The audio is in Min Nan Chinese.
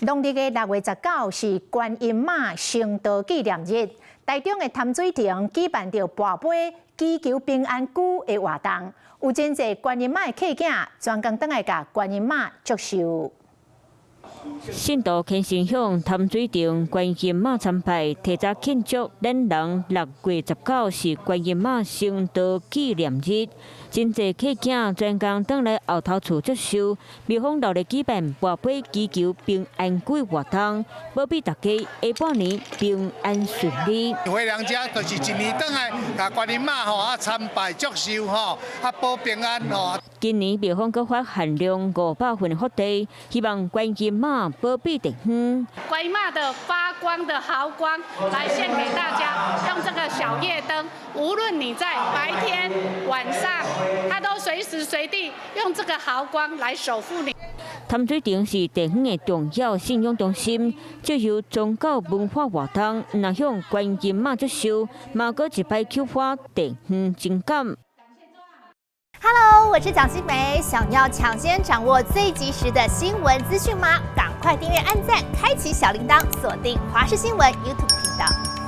農曆的6月19是觀音媽升道紀念日，台中的潭水亭舉辦著跋杯祈求平安龜的活動，有真濟觀音媽的客囝專工轉來共觀音媽祝壽。信徒虔誠向潭水亭觀音媽參拜，提早慶祝咱人六月十九是觀音媽升道紀念日。真濟客囝專工轉來後頭厝祝壽，廟方熱烈舉辦跋杯祈求平安龜活動，保庇大家下半年平安順利。回娘家就是一年轉來共觀音媽吼啊參拜祝壽吼，啊保平安吼。今年廟方閣發限量500份福袋，希望觀音媽保庇地方。觀音媽的發光的毫光來獻給大家，用這個小夜燈，無論你在白天、晚上，它都隨時隨地用這個毫光來守護你。潭水亭是地方的重要信仰中心，藉由宗教文化活動，毋但向觀音媽祝壽，嘛閣一擺啟發地方情感。 Hello，我是蔣新梅，想要搶先掌握最及時的新聞資訊嗎？趕快訂閱、按讚、開啟小鈴鐺，鎖定華視新聞 YouTube 頻道。